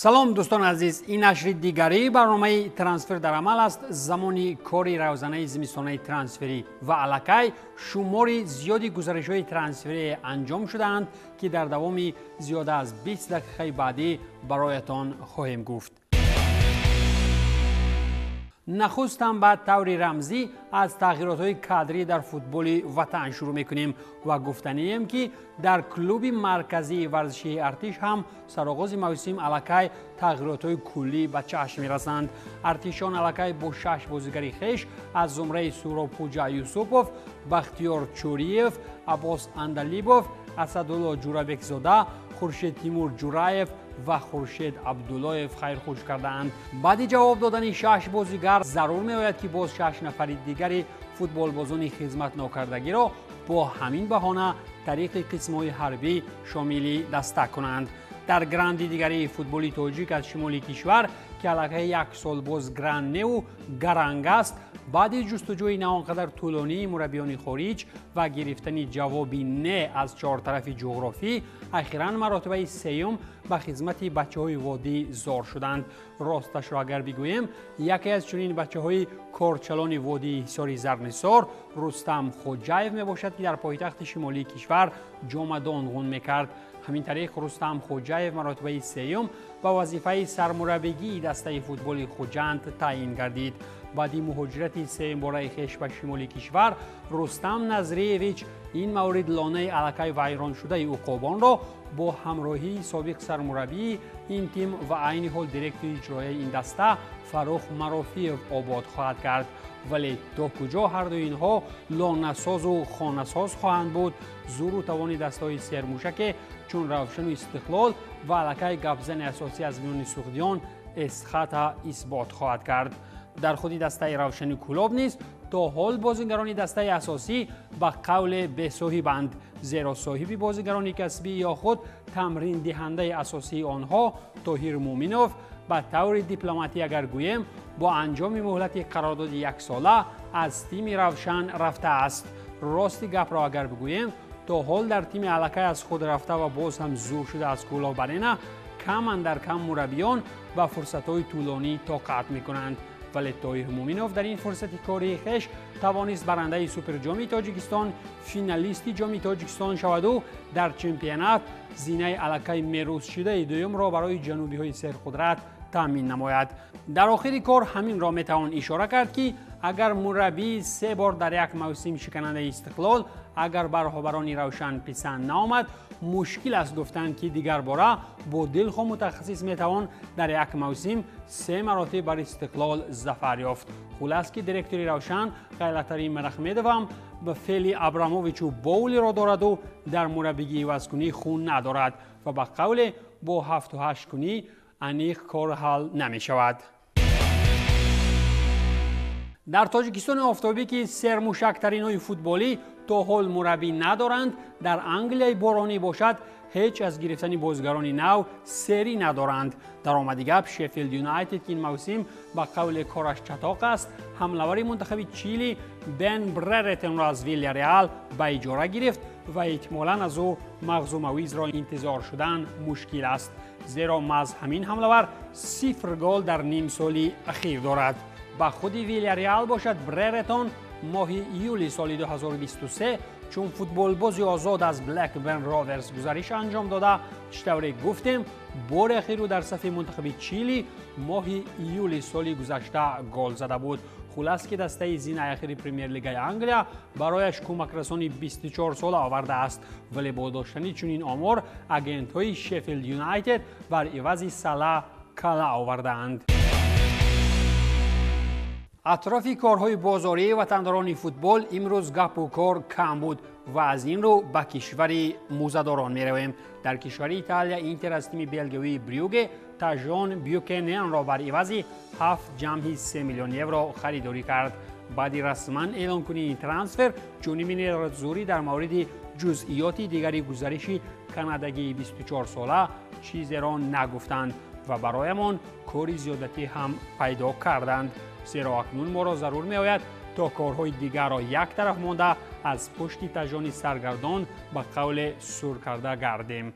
Салом, дӯстони азиз, ин нашри дигарии барномаи «Трансфер дар амал» аст. Замони кори равзанаи зимистонаи трансферӣ ва аллакай шумори зиёди гузаришҳои трансферӣ анҷом шудаанд, ки дар давоми зиёда аз 20 дақиқаи баъдӣ бароятон хоҳем гуфт. Нахустам ба таври рамзӣ аз тағйиротҳои кадрӣ дар футболи ватан шурӯъ мекунем ва гуфтанием, ки дар клуби марказии варзишии «Артиш» ҳам сароғози мавсим аллакай тағйиротҳои куллӣ ба чашм мерасанд. Артишон аллакай бо шаш бозигари хеш аз зумраи Суҳроб Хуҷа Юсупов, Бахтиёр Чӯриев, Аббос Андалибов, Асадулло Ҷурабекзода, Хуршед Тимур Ҷураев ва Хуршед Абдуллоев хайрхуш кардаанд. Баъди ҷавоб додани шаш бозигар зарур меояд, ки боз шаш нафари дигари футболбозони хизматнокардагиро бо ҳамин баҳона тариқи қисмҳои ҳарбӣ шомили даста кунанд. Дар гранди дигарии футболи тоҷик аз шимоли кишвар, ки аллакай як сол боз гранд неу гаранг аст, баъди ҷустуҷӯи на он қадар тӯлонии мураббиёни хориҷ ва гирифтани ҷавоби не аз чортарафи ҷуғрофӣ, ахиран маротибаи сеюм ба хизмати бачаҳои водӣ зор шуданд. Росташро агар бигӯем, яке аз чунин бачаҳои корчалони водии Ҳисори Зарнисор Рустам Хоҷаев мебошад, ки дар пойтахти шимолии кишвар ҷомадон ғун мекард. Ҳамин тариқ, Рустам Хоҷаев маротибаи сеюм ба вазифаи сармураббигии дастаи футболи Хуҷанд таъин гардид. Баъди муҳоҷирати сеюмбораи хеш ба шимоли кишвар, Рустам Назриевич ин маврид лонаи аллакай вайроншудаи уқобонро бо ҳамроҳии собиқ сармураббии ин тим ва айни ҳол директори иҷроияи ин даста Фаррух Марофиев обод хоҳад кард. Вале то куҷо ҳардуи инҳо лонасозу хонасоз хоҳанд буд, зӯру тавони дастаҳои сермушаке чун Равшану Истиқлол ва аллакай гапзани асосӣ аз миёни суғдиён Эсхата исбот хоҳад кард. Дар худи дастаи Равшани Кӯлоб низ то ҳол бозигарони дастаи асосӣ ба қавле бесоҳибанд, зеро соҳиби бозигарони касбӣ ё худ тамриндиҳандаи асосии онҳо Тоҳир Муъминов ба таври дипломатӣ агар гӯем, бо анҷоми муҳлати қарордоди яксола аз тими Равшан рафтааст. Рости гапро агар бигӯем, то ҳол дар тими аллакай аз худ рафта ва боз ҳам зур шуда аз Кӯлоб Арена кам андар кам мураббиён ба фурсатҳои тӯлонӣ тоқат мекунанд. Вале Тоҳир Муъминов дар ин фурсати кории хеш тавонист барандаи Суперҷоми Тоҷикистон, финалисти Ҷоми Тоҷикистон шаваду дар чемпионат зинаи аллакай мерӯзшудаи дуюмро барои ҷанубиҳои серқудрат таъмин намояд. Дар охири кор ҳаминро метавон ишора кард, ки агар мураббии се бор дар як мавсим шиканандаи Истиқлол агар бар роҳбарони Равшан писанд наомад, мушкил аст гуфтанд, ки дигарбора бо дилхоҳ мутахассис метавон дар як мавсим се маротиб бар Истиқлол зафар ёфт. Хулас, ки директори Равшан Ғайлатари Мирахмедовам ба феъли Абрамовичу Боулиро дораду дар мураббигии ивазкунӣ хун надорад ва ба қавле бо ҳафту ҳашт кунӣ аниқ кор ҳал намешавад. Дар Тоҷикистони офтобӣ, ки сермушактаринҳои футболӣ то ҳол мураббӣ надоранд, дар Англияи боронӣ бошад, ҳеҷ аз гирифтани бозигарони нав серӣ надоранд. Дар омади гап, Шеффилд Юнайтед, ки ин мавсим ба қавле кораш чатоқ аст, ҳамлавари мунтахаби Чили Бен Бреретонро аз Вилляреал ба иҷора гирифт ва эҳтимолан аз ӯ мағзу мавизро интизор шудан мушкил аст, зеро маҳз ҳамин ҳамлавар 0 гол дар нимсоли ахир дорад. Ба худи Вилляреал бошад, Бреретон моҳи июли соли 2023 чун футболбози озод аз Блэкберн Роверс гузариш анҷом дода. Чӣ тавре гуфтем, бори ахиру дар сафи мунтахаби Чили моҳи июли соли гузашта гол зада буд. Хулас, ки дастаи зинаи ахири Премер-лигаи Англия барояш кӯмакрасони 24 сола овардааст. Вале бо доштани чунин омор агентҳои Шеффилд Юнайтед бар ивази Сала кала овардаанд. Атрофи корҳои бозории ватандорони футбол имрӯз гапу кор кам буд ва аз ин рӯ ба кишвари мӯзадорон меравем. Дар кишвари Италия Интер аз тими белгиявии Брюге Тажон Бюкененро бар ивази 7,3 миллион евро харидорӣ кард. Баъди расман эълонкунии трансфер ҷониби Нератзурӣ дар мавриди ҷузъиёти дигари гузариши канадагии 24-сола чизеро нагуфтанд ва бароямон кори зиёдатӣ ҳам пайдо карданд, зеро акнун моро зарур меояд, то корҳои дигарро як тараф монда, аз пушти Тажони саргардон ба қавле сур карда гардем.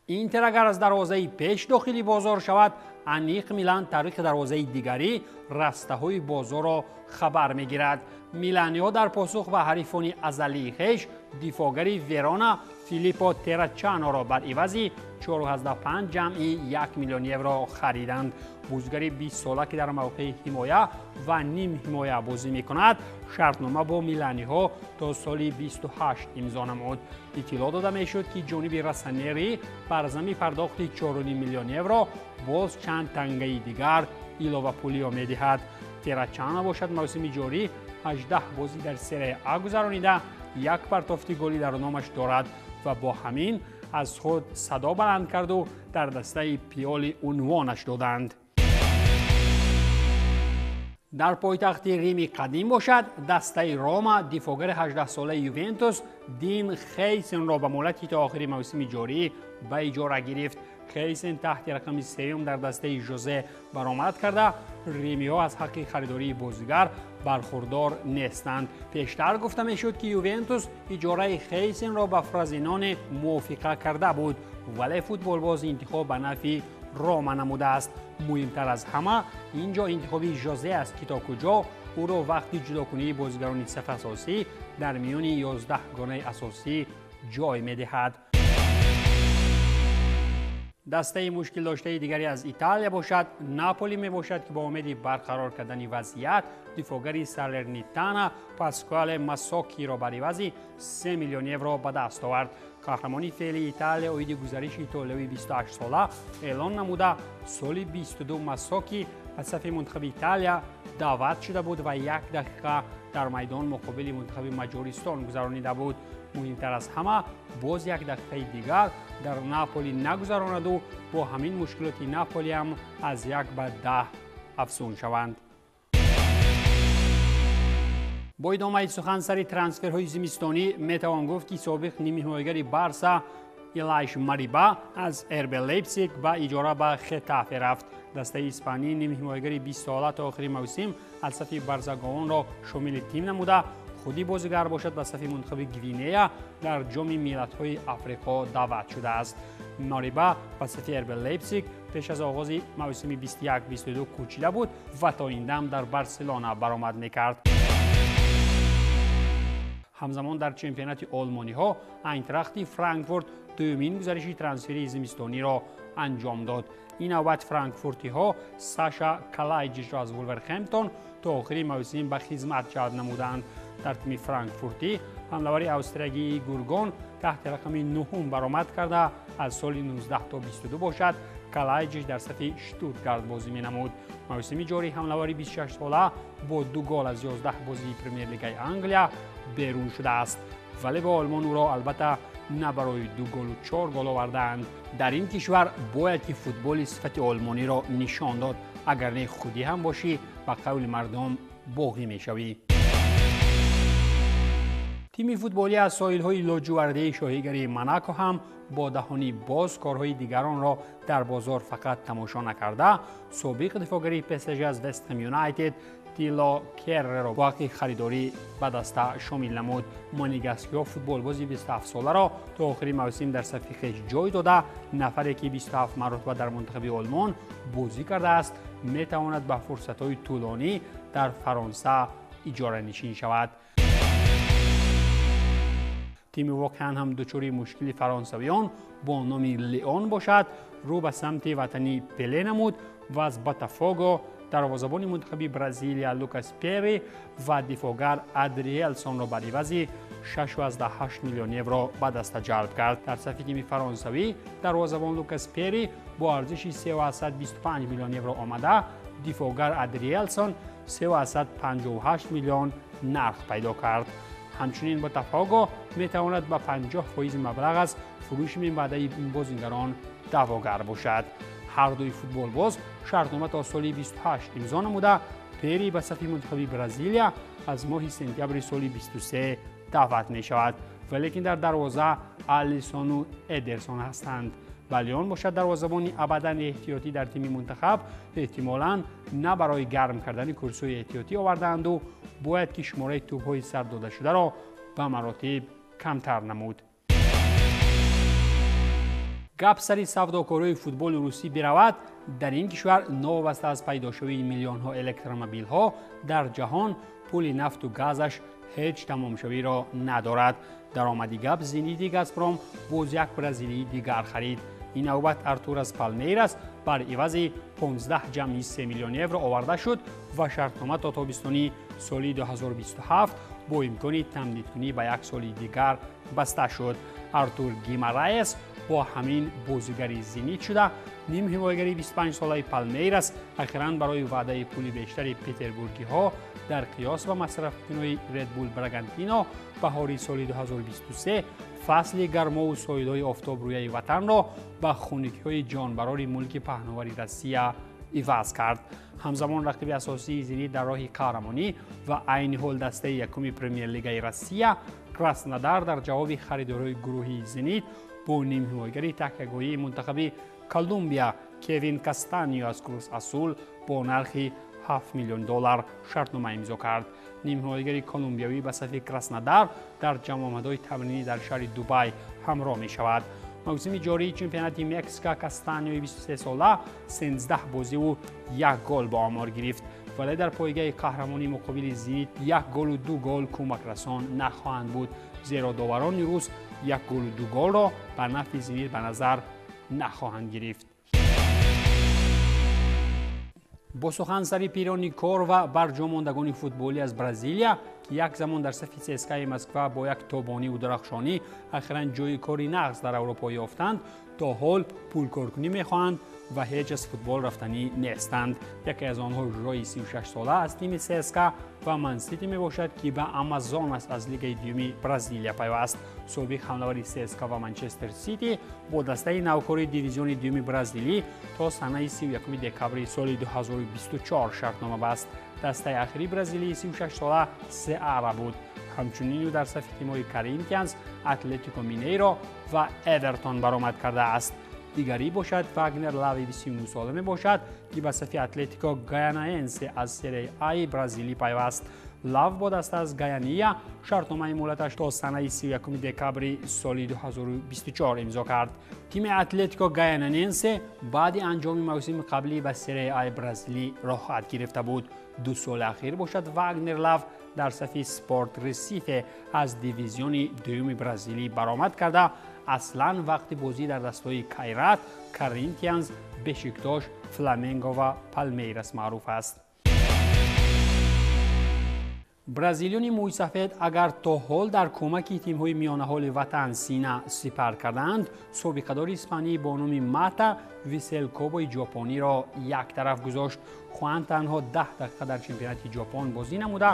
Интер агар аз дарвозаи пеш дохили бозор шавад, аниқ Милан тариқи дарвозаи дигарӣ растаҳои бозорро хабар мегирад. Миланиҳо дар посух ба ҳарифони азалии хеш дифоъгари Верона Филиппо Террачаноро бар ивази 4,5 ҷамъи 1 миллион евро хариданд. Бозигари 20 сола, ки дар мавқеи ҳимоя ва нимҳимоя бозӣ мекунад, шартнома бо миланиҳо то соли 28 имзо намуд. Иттилоъ дода мешуд, ки ҷониби Россонери бар зами пардохти 4,5 миллион евро боз чанд тангаи дигар иловапулиё медиҳад. Террачано бошад, мавсими ҷорӣ 18 бозӣ дар Серия А гузаронида, як партофти голӣ дар номаш дорад ва бо ҳамин аз худ садо баланд карду дар дастаи Пиоли унвонаш доданд. Дар пойтахти Рими қадим бошад, дастаи Рома дифоъгари 18-солаи Ювентус Дин Хейсенро ба муҳлати то охири мавсими ҷорӣ ба иҷора гирифт. Хейсен таҳти рақами сеюм дар дастаи Жозе баромад карда, римиҳо аз ҳаққи харидории бозигар бархурдор нестанд. Пештар гуфта мешуд, ки Ювентус иҷораи Хейсенро ба Фразиноне мувофиқа карда буд, вале футболбоз интихоб ба нафъи Рома намудааст. Муҳимтар аз ҳама ин ҷо интихоби Жозе аст, ки то куҷо ӯро вақти ҷудокунии бозигарони саф асосӣ дар миёни 11 гонаи асосӣ ҷой медиҳад. Дастаи мушкилдоштаи дигаре аз Италия бошад, Наполи мебошад, ки бо умеди барқарор кардани вазъият дифоъгари Салернитана Паскуале Масокиро бар ивази 3 миллион евро ба даст овард. Қаҳрамони феълии Италия оиди гузариши итолиёвии 28-сола эълон намуда, соли 22 Масоки аз сафи мунтахаби Италия даъват шуда буд ва як дақиқа дар майдон муқобили мунтахаби Маҷористон гузаронида буд. Муҳимтар аз ҳама, боз як дақиқаи дигар дар Наполи нагузаронаду бо ҳамин мушкилоти Наполиам аз 1 ба 10 афзун шаванд. Бо идомаи сухан сари трансферҳои зимистонӣ метавон гуфт, ки собиқ нимҳимоягари Барса Илайш Мариба аз РБ Лейпсиг ба иҷора ба Хетафе рафт. Дастаи испанӣ нимҳимоягари 20 сола то охири мавсим аз сафи барзаговонро шомили тим намуда, худи бозигар бошад ба сафи мунтахаби Гвинея дар ҷоми миллатҳои Африқо даъват шудааст. Мариба ба сафи РБ Лейпсиг пеш аз оғози мавсими 21-22 кӯчида буд ва то ин дам дар Барселона баромад мекард. Ҳамзамон дар чемпионати олмониҳо Айнтрахти Франкфурт дуюмин гузариши трансферии зимистониро анҷом дод. Ин навбат франкфуртиҳо Саша Калайҷичро аз Вулверхэмптон то охири мавсим ба хизмат ҷалб намуданд. Дар тими франкфуртӣ ҳамлавари австриягии Гургон таҳти рақами 9 баромад карда, аз соли 19 то 22 бошад Калайҷич дар сафи Штутгарт бозӣ менамуд. Мавсими ҷорӣ ҳамлавари 26-сола бо 2 гол аз 11 бозии Премер-лигаи Англия берун шудааст, вале ба Олмон ӯро албатта на барои 2 голу 4 гол овардаанд. Дар ин кишвар бояд ки футболи сифати олмониро нишон дод, агар не худӣ ҳам бошӣ, ба қавли мардум боғӣ мешавӣ. Тими футболӣ аз соҳилҳои лоҷувардии шоҳигарии Монако ҳам бо даҳони боз корҳои дигаронро дар бозор фақат тамошо накарда, собиқ дифоъгари ПСЖ аз Вестхэм Юнайтед Тило Керреро бо ҳаққи харидорӣ ба даста шомил намуд. Монегаскиҳо футболбози 27-соларо то охири мавсим дар сафи хеш ҷой дода, нафаре ки 27 маротиба дар мунтахаби Олмон бозӣ кардааст, метавонад ба фурсатҳои тӯлонӣ дар Фаронса иҷоранишин шавад. Тими воқеан ҳам дучори мушкили фаронсавиён бо номи Леон бошад, рӯ ба самти ватани Пеле намуд ва аз Ботафого дарвозабони мунтахаби Бразилия Лукас Пери ва дифоъгар Адриелсонро бар ивази 6,8 миллион евро ба даста ҷалб кард. Дар сафи тими фаронсавӣ дарвозабон Лукас Пери бо арзиши 3,25 миллион евро омада, дифоъгар Адриелсон 3,58 миллион нарх пайдо кард. Ҳамчунин Ботафого метавонад ба 50% маблағ аз фурӯши минбаъдаи ин бозигарон даъвогар бошад. Ҳар дуи футболбоз шартнома то соли 28 имзо намуда, Пери ба сафи мунтахаби Бразилия аз моҳи сентябри соли 23 даъват мешавад, валекин дар дарвоза Алисону Эдерсон ҳастанд. Ба Леон бошад дарвозабони абадан эҳтиётӣ дар тими мунтахаб эҳтимолан на барои гарм кардани курсҳои эҳтиётӣ овардаанду бояд ки шумораи тӯбҳои сар додашударо ба маротиб камтар намуд. Гап сари савдокориҳои футболи русӣ биравад, дар ин кишвар новобаста аз пайдошавии миллионҳо электромобилҳо дар ҷаҳон пули нафту газаш ҳеҷ тамомшавиро надорад. Даромади гап Зенити Газпром боз як бразилии дигар харид. Ин навбат Артур аз Палмейрас бар ивази 15,3 миллион евро оварда шуд ва шартнома то тобистони соли 2027 бо имкони тамдидкунӣ ба як соли дигар баста шуд. Артур Гимараес бо ҳамин бозигари Зенит шуда, нимҳимоягари 25-солаи Палмейрас ахиран барои ваъдаи пули бештари петербургиҳо дар қиёс ба масрафкуниҳои Редбул Брагантино баҳори соли 2023 фасли гармову соҳилҳои офтобрӯяи ватанро ба хунукиҳои ҷонбарори мулки паҳновари Россия иваз кард. Ҳамзамон рақиби асосии Зенит дар роҳи қаҳрамонӣ ва айни ҳол дастаи якуми премер-лигаи Россия Краснодар дар ҷавоби харидорҳои гурӯҳии Зенит бо нимҳимоягари такягоҳии мунтахаби Колумбия Кевин Кастанио аз Крус Асул бо нархи 7 миллион доллар шартнома имзо кард. Нимҳимоягари колумбиявӣ ба сафи Краснодар дар ҷамъомадҳои тамринӣ дар шаҳри Дубай ҳамроҳ мешавад. Мавсими ҷории чемпионати Мексика Кастаниои 23-сола 13 бозиву 1 гол ба омор гирифт, вале дар пойгаи қаҳрамонӣ муқобили Зенит 1 голу 2 гол кӯмакрасон нахоҳанд буд, зеро доварони рус 1 голу 2 голро бар нафъи Зенит ба назар нахоҳанд гирифт. Бо сухан сари пирони кор ва барҷомондагони футболӣ аз Бразилия, ки як замон дар сафи ЦСКАи Москва бо як тобониву дарахшонӣ ахиран ҷойи кори нағз дар Аврупо ёфтанд, то ҳол пулкоркунӣ мехоҳанд ва ҳеҷ аз футбол рафтанӣ нестанд. Яке аз онҳо Жои 36-сола аз тими ЦСКА ва Мансити мебошад, ки ба Амазонас аз лигаи дуюми Бразилия пайваст. Собиқ ҳамлавари ЦСКА ва Манчестер Сити бо дастаи навкори дивизиони дуюми бразилӣ то санаи 31 декабри соли 2024 шартнома баст. Дастаи ахири бразилии 36-сола Сеара буд. Ҳамчунин ӯ дар сафи тимҳои Коринтианс, Атлетико Минейро ва Эвертон баромад кардааст. Дигарӣ бошад Вагнер Лави 29-сола мебошад, ки ба сафи Атлетико Гаянаенсе аз серияи Аи бразилӣ пайваст. Лав бо даста аз Гаяния шартномаи муҳлаташ то санаи 31 декабри соли 2024 имзо кард. Тими Атлетико Гаянаненсе баъди анҷоми мавсими қаблӣ ба серияи Аи бразилӣ роҳат гирифта буд. 2 соли ахир бошад Вагнер Лав дар сафи Спорт Ресифе аз дивизиони дуюми бразилӣ баромад карда, аслан вақти бозӣ дар дастҳои Кайрат, Коринтианс, Бешиктош, Фламенго ва Палмейрас маъруф аст. Бразилиёни мӯйсафед агар то ҳол дар кӯмаки тимҳои миёнаҳоли ватан сина сипар кардаанд, собиқадори испанӣ бо номи Мата Висел Кобои ҷопониро як тараф гузошт. Хуан танҳо 10 дақиқа дар чемпионати Ҷопон бозӣ намуда,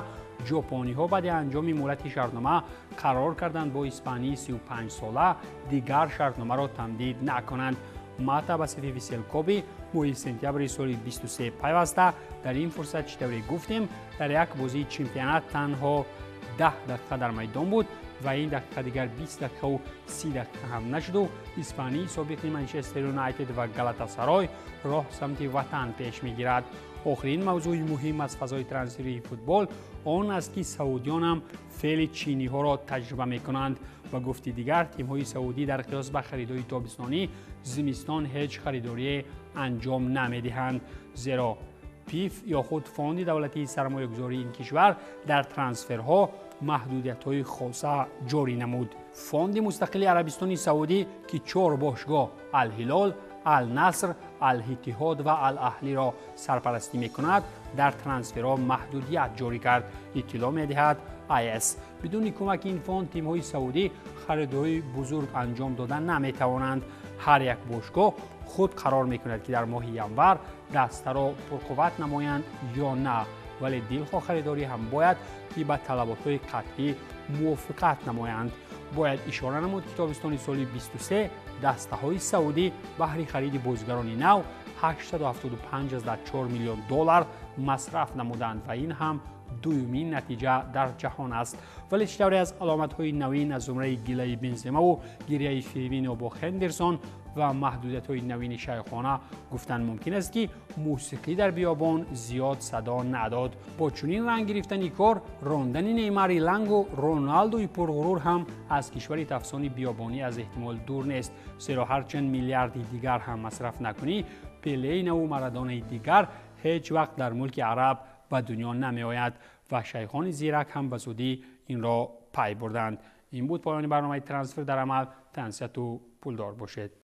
ҷопониҳо баъди анҷоми муҳлати шартнома қарор карданд бо испании 35-сола дигар шартномаро тамдид накунанд. Мата ба сафи Висел Коби моҳи сентябри соли 23 пайваста. Дар ин фурсат, чӣ тавре гуфтем, дар як бозии чемпионат танҳо 10 дақиқа дар майдон буд ва ин дақиқа дигар 20 дақиқаву 30 дақиқа ҳам нашуду испании собиқи Манчестер Юнайтед ва Галатасарой роҳ самти ватан пеш мегирад. Охирин мавзӯи муҳим аз фазои трансферии футбол он аст, ки саудиёнам феъли чиниҳоро таҷриба мекунанд. Ба гуфти дигар, тимҳои саудӣ дар қиёс ба харидҳои тобистонӣ зимистон ҳеҷ харидорие анҷом намедиҳанд, зеро ПИФ ё худ фонди давлатии сармоягузории ин кишвар дар трансферҳо маҳдудиятҳои хоса ҷорӣ намуд. Фонди мустақили Арабистони Саудӣ, ки 4 бошгоҳ Алҳилол, Ал-Наср, Ал-Иттиҳод ва Ал-Аҳлиро сарпарастӣ мекунад, дар трансферҳо маҳдудият ҷорӣ кард, иттилоъ медиҳад АС. Бидуни кӯмаки ин фонд тимҳои саудӣ харидҳои бузург анҷом дода наметавонанд. Ҳар як бошгоҳ худ қарор мекунад, ки дар моҳи январ дастаро пурқувват намоянд ё на, вале дилхоҳ харидорӣ ҳам бояд ки ба талаботҳои қатъӣ мувофиқат намоянд. Бояд ишора намуд, ки тобистони соли 23 дастаҳои саудӣ баҳри хариди бозигарони нав 875,4 миллион доллар масраф намуданд ва ин ҳам дуюмин натиҷа дар ҷаҳон аст. Вале чӣ тавре аз аломатҳои навин аз зумраи гилаи Бенземаву гирияи Фирмино бо Хендерсон Ва маҳдудиятҳои навини шайхона гуфтан мумкин аст, ки мусиқӣ дар биёбон зиёд садо надод. Бо чунин ранг гирифтани кор, рондани Неймари лангу Роналдуи пурғурур ҳам аз кишвари тафсони биёбонӣ аз эҳтимол дур нест, зеро ҳарчанд миллиарди дигар ҳам масраф накунӣ, Пелеи наву Марадонаи дигар ҳеҷ вақт дар мулки араб ба дунё намеояд ва шайхони зирак ҳам ба зудӣ инро пай бурданд. Ин буд поёни барномаи «Трансфер дар амал». Тансиҳату пулдор бошед.